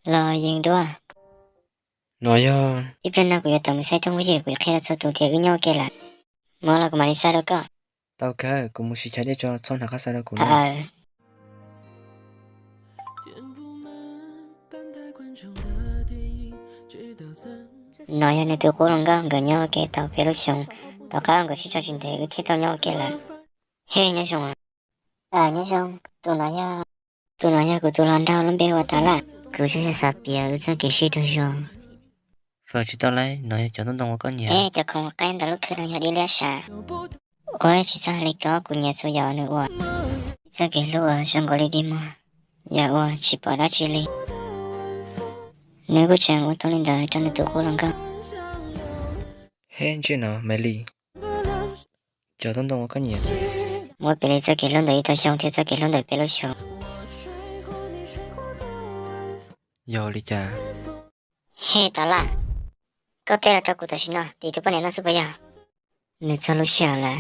Los yeej dua. No yog ib pliag no kuv yuav tau mus saib Tooj Ua Yej, kuv yuav qhia rau txhua tus tias wb nyob ua ke lawm. Mus los kuv mam li xa rau koj. Tau kawg, kuv mus siv chav dej tso, txhob hnav qab xa rau kuv na. No yog nws tus qub hluas nkauj, nkawd nyob ua ke tau peb lub xyoo, tom qab nkawd sib tso tsis ntev wb thiaj tau nyob ua ke lawm. Hej, nyob zoo. Nyob zoo. Tus no yog, tus no yog kuv tus hluas nraug, lub npe hu ua Tav Laj. Kuv tsuas yog xav piav wb txoj kev sib raug zoo. Fawm tsis tau lauj, no yog cov ntaub ntoo uas koj nyiam. Es cov khoom qaib ntawm lub khw no yog dib liab sav. Ua tsis txhob hais li ko, kuv nyiam txhua yam nws ua. Txoj kev hlub uas zoo nkaus li dig muag, yog ua tsis pom dab tsi li. Nws kuj tseem ua tau li ntawd rau nws tus qub hluas nkauj. Hej, ntsej no Maiv Lis, cov ntaub ntoo uas koj nyiam. Muab piv li txoj kev hlub ntawm ib tag xyoo thiab txoj kev hlub ntawm peb lub xyoo. Yog li cas? Hej Tav Laj, koj teb los rau kuv tam sim no, tim tus poj niam no xwb puas yog? Nws txog lub sij hawm lawm,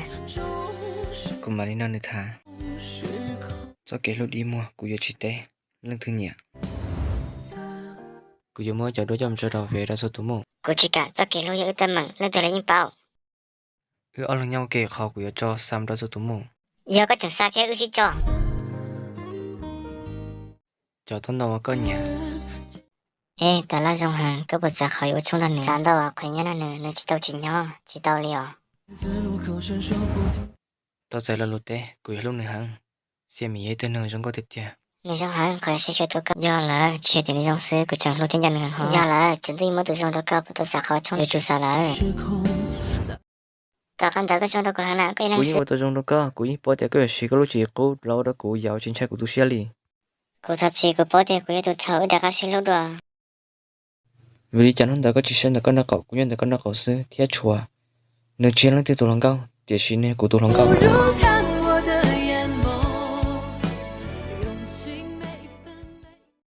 kuv mam li nrog nws tham. Txoj kev hlub dig muag kuv yuav tsis teb leej twg nyiam. Kuv yuav muab cov duab coj mus tso rau Facebook rau txhua tus muaj. Kuv tsis kam, txoj kev hlub yog wb teeb meem, leej twg los yeej paub. Wb ob leeg nyob ua ke, qhov kuv yuav tso xa mus rau txhua tus muaj. Yog koj tseem xa thiab wb sib tso. Cov ntaub ntoo uas koj nyiam. Es Tav Laj zoo heev, koj puas xav qhov yuav ua tshoob nrog nws? Xav ntau, qhov nyob nrog nws, nws tsis tau tsim nyog, tsis tau li os. Tau txais lo lus teb, kuv yuav hlub nws heev. Xiam Mim yog ib tug neeg zoo nkauj tiag tiag. Nws zoo heev, qhov yuav saib xyuas tau koj. Yog lawm, tsis yog tias nws zoo xwb, kuv tseem hlub thiab nco nws heev hos. Yog lawm, tseem ntuj ib muab tus zoo rau koj, puas tau xav qhov ua tshoob? Yuav tsum xav lawm. Tom qab ntawd koj zoo rau kuv heev na, koj yeej ua tau zoo rau koj, kuv yeej paub tias koj yuav siv koj lub tswv yim qub los ua rau kuv yam uas tsis ntshai kuv tu siab li. Kuv thov txim, kuv paub tias kuv yog tus txhaum, wb rov qab sib hlub dua. Vim li cas hnub ntawd koj tsis saib ntawm koj nraub qaum, kuv nyob ntawm koj nraub qaum xwb thiab tshuav? Nws tsis yog leej twg tus hluas nkauj, tiam sis nws yog kuv tus hluas nkauj.